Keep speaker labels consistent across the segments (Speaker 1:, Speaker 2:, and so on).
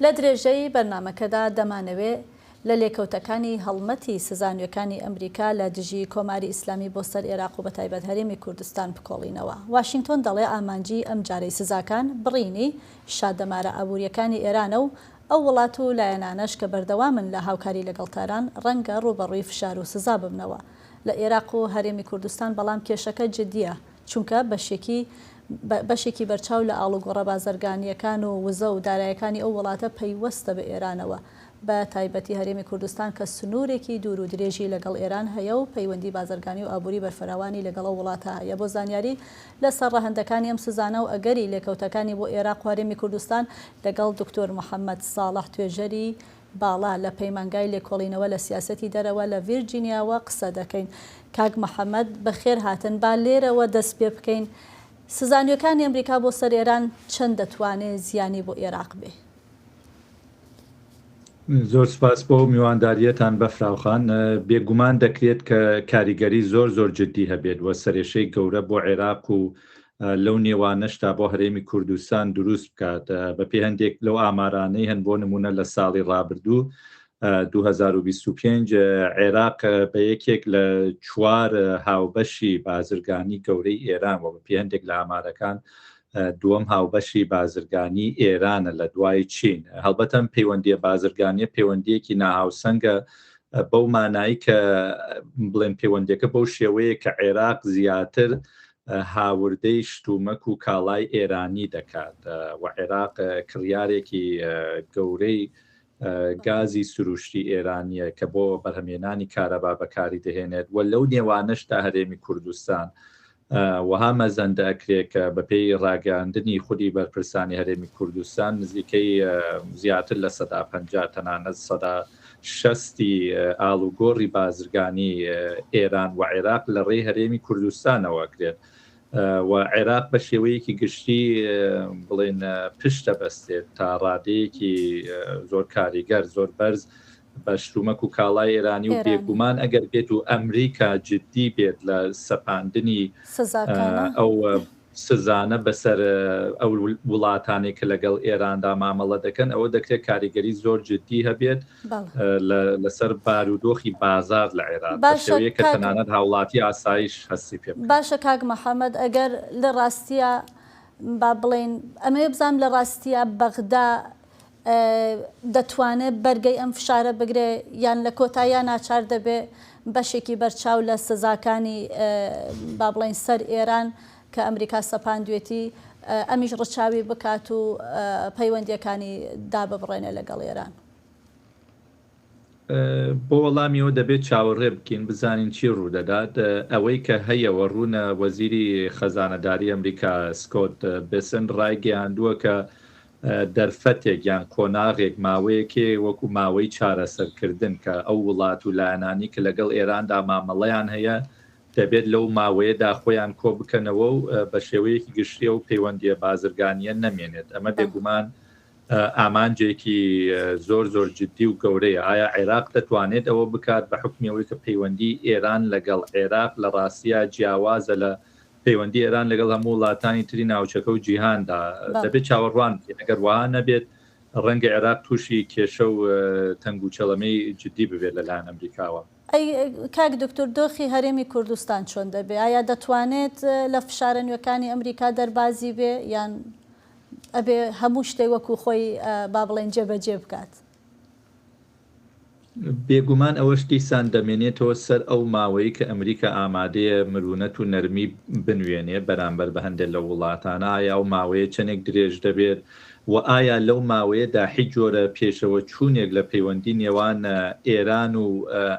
Speaker 1: لە درێژەی بەرنامەکەدا دەمانەوێ لە لێکەوتەکانی هەڵمەتی سزا نوێکانی ئەمریکا لە دژی کۆماری ئیسلامی بۆ سەر ئێراق و بەتایبەت هەرێمی کوردستان بکۆڵینەوە. واشینگتۆن دەڵێ ئامانجی ئەمجارەی سزاکان بڕینی شادەمارە ئابوورییەکانی ئێرانە و ئەو وڵات و لایەنانەش کە بەردەوامن لە هاوکاری لەگەڵ تاران ڕەنگە ڕووبەڕووی فشار و سزا ببنەوە لە ئێراق و هەرێمی کوردستان بەڵام کێشەکە جدییە چونکە بەشێکی بەشێکی بەرچاو لە ئاڵوگۆڕە بازرگانییەکان و وزە و دارایەکانی ئەو وڵاتە پەیوەستە بە ئێرانەوە، بە تایبەتی هەرێمی کوردستان کە سنوورێکی دوور و درێژی لەگەڵ ئێران هەیە و پەیوەندی بازرگانی و ئابووری بەرفراوانی لەگەڵ ئەو وڵاتە هەیە. بۆ زانیاری لەسەر ڕەهەندەکانی ئەم سزانە و ئەگەری لێکەوتەکانی بۆ ئێراق و هەرێمی کوردستان لەگەڵ دکتۆر محەمەد ساڵح توێژەری باڵا لە پەیمانگای لێکۆڵینەوە لە سیاسەتی دەرەوە لە ڤیرجینیاوە قسە دەکەین. کاک محەمەد بەخێر هاتن. با لێرەوە دەست پێ بکەین. سزا نوێکانی ئەمریکا بۆ سەر ئێران چەند دەتوانێ زیانی بۆ ئێراق بێ؟
Speaker 2: زۆر سپاس بۆ میوانداریەتان بەفراو خان. بێگومان دەکرێت کە کاریگەری زۆر زۆر جدی هەبێت و سەرێشەی گەورە بۆ عێراق و لەو نێوانەشدا بۆ هەرێمی کوردستان دروست بکات. بەپێی هەندێک لەو ئامارانەی هەن بۆ نمونە لە ساڵی ڕابردوو 2025 عێراق بە یەکێک لە چوار هاوبەشی بازرگانی گەورەی ئێران و بەپێی هەندێک لە ئامارەکان دووەم هاوبەشی بازرگانی ئێرانە لە دوای چین. هەڵبەتە ئەم پەیوەندییە بازرگانییە پەیوەندییەکی ناهاوسەنگە بەو مانایی کە بڵێن پەیوەندیەکە بەو شێوەیە کە عێراق زیاتر هاوردەی شتومەک و کاڵای ئێرانی دەکات و عێراق کڕیارێکی گەورەی گازی سروشتی ئێرانیە کە بۆ بەرهەمێنانی کارەبا بەکاری دەهێنێت و لەو نێوانەشدا هەرێمی کوردستان وەها مەزەندە ئەکرێ کە بەپێی ڕاگەیاندنی خودی بەرپرسانی هەرێمی کوردستان نزیکەی زیاتر لە 50% تەنانەت 60% ئاڵوگۆڕی بازرگانی ئێران و عێراق لە ڕێی هەرێمی کوردستانەوە ئەکرێت و عێراق بە شێوەیەکی گشتی بڵێن پشتە بەستێت تا ڕادەیەکی زۆر کاریگەر زۆر بەرز بە شتومەک و کاڵای ئێرانی و بێگومان ئەگەر بێت و ئەمریکا جددی بێت لە سەپاندنی ئەو سزانە بەسەر ئەو وڵاتانەی کە لەگەڵ ئێراندا مامەڵە دەکەن ئەوە دەکرێت کاریگەری زۆر جددی هەبێت لەسەر بارودۆخی بازار لە عێراق بە شێوەیەک کە تەنانەت هاوڵاتی ئاسایش هەستی پێ بکەن.
Speaker 1: باشە کاک محەمەد ئەگەر لە ڕاستیا با بڵێین ئەمەوێ بزانم لە ڕاستیا بەغدا دەتوانێ بەرگەی ئەم فشارە بگرێ یان لە کۆتاییا ناچار دەبێ بەشێکی بەرچاو لە سزاکانی با بڵێین سەر ئێران کە ئەمریکا سەپاندوێتی ئەمیش ڕچاوی بکات و پەیوەندییەکانی داببڕێنێ لەگەڵ ئێران؟
Speaker 2: بۆ وەڵامی ئەوە دەبێت چاوەڕێ بکەین بزانین چی ڕوودەدات. ئەوەی کە هەیە و ڕوونە وەزیری خەزانەداری ئەمریکا سکۆت بێسنت ڕایگەیاندووە کە دەرفەتێک یان قۆناغێک ماوەیەکێ وەکو ماوەی چارەسەرکردن کە ئەو وڵات و لایەنانی کە لەگەڵ ئێراندا مامەڵەیان هەیە دەبێت لەو ماوەیەدا خۆیان کۆبکەنەوە و بە شێوەیەکی گشتی ئەو پەیوەندییە بازرگانییە نەمێنێت. ئەمە بێگومان ئامانجێکی زۆر زۆر جدی و گەورەیە. ئایا عێراق دەتوانێت ئەوە بکات بە حوکمی ئەوەی کە پەیوەندی ئێران لەگەڵ عێراق لە ڕاستیا جیاوازە لە پەیوەندی ئێران لەگەڵ هەموو وڵاتانی تری ناوچەکە و جیهاندا؟ دەبێت چاوەڕوان بکەین. ئەگەر وەها نەبێت ڕەنگە عێراق تووشی کێشە و تەنگوچەڵەمەی جدی ببێت لەلایەن ئەمریکاوە.
Speaker 1: ئەی کاک دکتور دۆخی هەرێمی کوردستان چۆن دەبێ؟ ئایا دەتوانێت لە فشارە نوێکانی ئەمریکا دەربازی بێ یان ئەبێ هەموو شتێک وەکو خۆی با بڵێین جێبەجێ بکات؟
Speaker 2: بێگومان ئەوەش دیسان دەمێنێتەوە سەر ئەو ماوەی کە ئەمریکا ئامادەیە مرونەت و نەرمی بنوێنێ بەرامبەر بە هەندێک لەو وڵاتانە، ئایا ئەو ماوەیە چەندێک درێژ دەبێت و ئایا لەو ماوەیەدا هیچ جۆرە پێشەوەچوونێک لە پەیوەندی نێوان ئێران و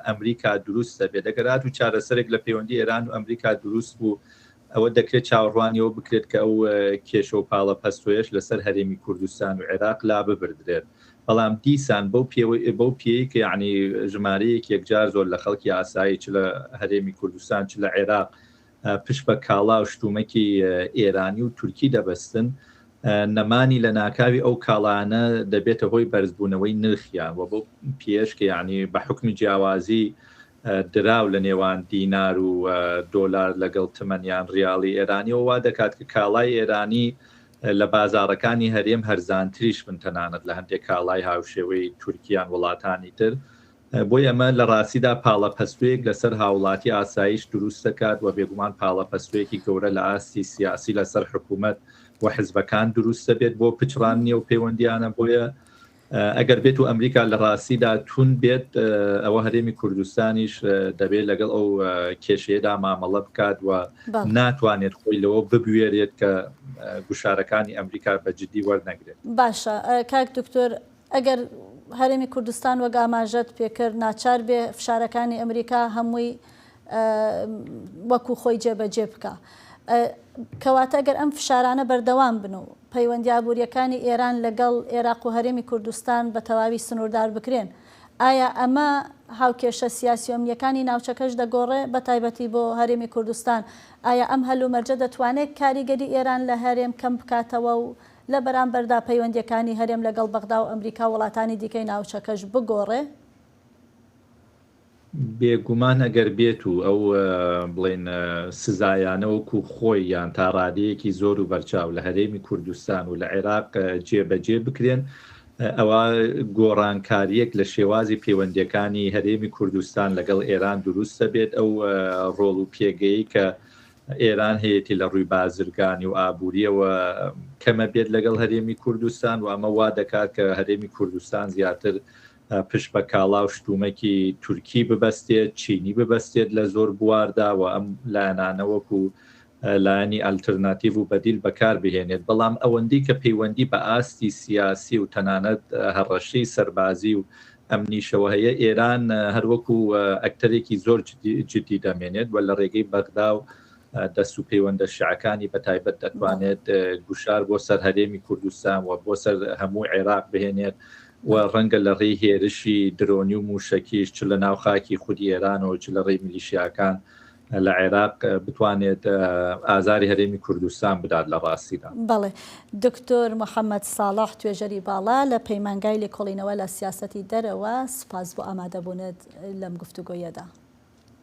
Speaker 2: ئەمریکا دروست دەبێت؟ ئەگەر هاتوو چارەسەرێک لە پەیوەندی ئێران و ئەمریکا دروست بوو ئەوە دەکرێت چاوەڕوانی ئەوە بکرێت کە ئەو کێشە و پاڵە پەستۆیەش لەسەر هەرێمی کوردستان و عێراق لاببردرێت. بەڵام دیسان بەو پێوەی بەو پێیەی کە یەعنی ژمارەیەکی یەکجار زۆر لە خەڵکی ئاسایی چ لە هەرێمی کوردستان چ لە عێراق پشت بە کاڵا و شتومەکی ئێرانی و تورکی دەبەستن، نەمانی لەناکاوی ئەو کاڵایانە دەبێتە هۆی بەرزبوونەوەی نرخیان و بەو پێیەش کە یەعنی بە حوکمی جیاوازی دراو لە نێوان دینار و دۆلار لەگەڵ تمەن یان ڕیاڵی ئێرانیەوە وا دەکات کە کاڵای ئێرانی. لە بازاڕەکانی هەرێم هەرزانتریش بن تەنانەت لە هەندێک کاڵای هاوشێوەی تورکیان وڵاتانی تر. بۆیە ئەمە لە ڕاستیدا پاڵەپەستۆیەک لەسەر هاوڵاتی ئاسایش دروست دەکات و بێگومان پاڵەپەستۆیەکی گەورە لە ئاستی سیاسی لەسەر حکوومەت و حزبەکان دروست دەبێت بۆ پچڕاندنی ئەو پەیوەندیانە. بۆیە ئەگەر بێت و ئەمریکا لە ڕاستیدا توند بێت ئەوە هەرێمی کوردستانیش دەبێت لەگەڵ ئەو کێشەیەدا مامەڵە بکات و ناتوانێت خۆی لەوە ببوێرێت کە گوشارەکانی ئەمریکا بە جدی وەرنەگرێت.
Speaker 1: باشە کاک دکتۆر ئەگەر هەرێمی کوردستان وەک ئاماژەت پێکرد ناچار بێ فشارەکانی ئەمریکا هەمووی وەکو خۆی جێبەجێ بکا کەواتە گەر ئەم فشارانە بەردەوام بن و پەیوەندی ئابوورییەکانی ئێران لەگەڵ ئێراق و هەرێمی کوردستان بە تەواوی سنووردار بکرێن، ئایا ئەمە هاوکێشە سیاسی و ئەمنییەکانی ناوچەکەش دەگۆڕێ، بە تایبەتی بۆ هەرێمی کوردستان؟ ئایا ئەم هەلومەرجە دەتوانێت کاریگەری ئێران لە هەرێم کەم بکاتەوە و لە بەرامبەردا پەیوەندییەکانی هەرێم لەگەڵ بەغدا و ئەمریکا و وڵاتانی دیکەی ناوچەکەش بگۆڕێ؟
Speaker 2: بێگومان ئەگەر بێت و ئەو بڵێن سزایانە وەکو خۆی یان تا ڕادەیەکی زۆر و بەرچاو لە هەرێمی کوردستان و لە عێراق جێبەجێ بکرێن ئەوە گۆڕانکارییەک لە شێوازی پەیوەندیەکانی هەرێمی کوردستان لەگەڵ ئێران دروست دەبێت ئەو ڕۆڵ و پێگەی کە ئێران هەیەی لە ڕووی بازرگانی و ئابووریەوە کەمە بێت لەگەڵ هەرێمی کوردستان و ئەمە وا دەکات کە هەرێمی کوردستان زیاتر پشت بە کاڵا و شتومەکی تورکی ببەستێت، چینی ببەستێت لە زۆر بواردا و ئەم لایەنانە وەکو لایەنی ئەلترناتیڤ و بەدیل بەکار بهێنێت، بەڵام ئەوەندەی کە پەیوەندی بە ئاستی سیاسی و تەنانەت هەڕەشەی سەربازی و ئەمنیشەوە هەیە، ئێران هەر وەکو ئەکتەرێکی زۆر جدی دەمێنێت و لە ڕێگەی بەغدا و دەست و پەیوەندە شیعەکانی بە تایبەت دەتوانێت گوشار بۆ سەر هەرێمی کوردستان و بۆ سەر هەموو عێراق بهێنێت و ڕەنگە لە ڕێی هێرشی درۆنی و مووشەکیش چ لە ناو خاکی خودی ئێرانەوە چ لە ڕێی میلیشیاکان لە عێراق بتوانێت ئازاری هەرێمی کوردستان بدات لە ڕاستیدا.
Speaker 1: بەڵێ. دکتۆر محەمەد ساڵح توێژەری باڵا لە پەیمانگای لێکۆڵینەوە لە سیاسەتی دەرەوە، سوپاس بۆ ئامادەبوونت لەم گفتوگۆیەدا.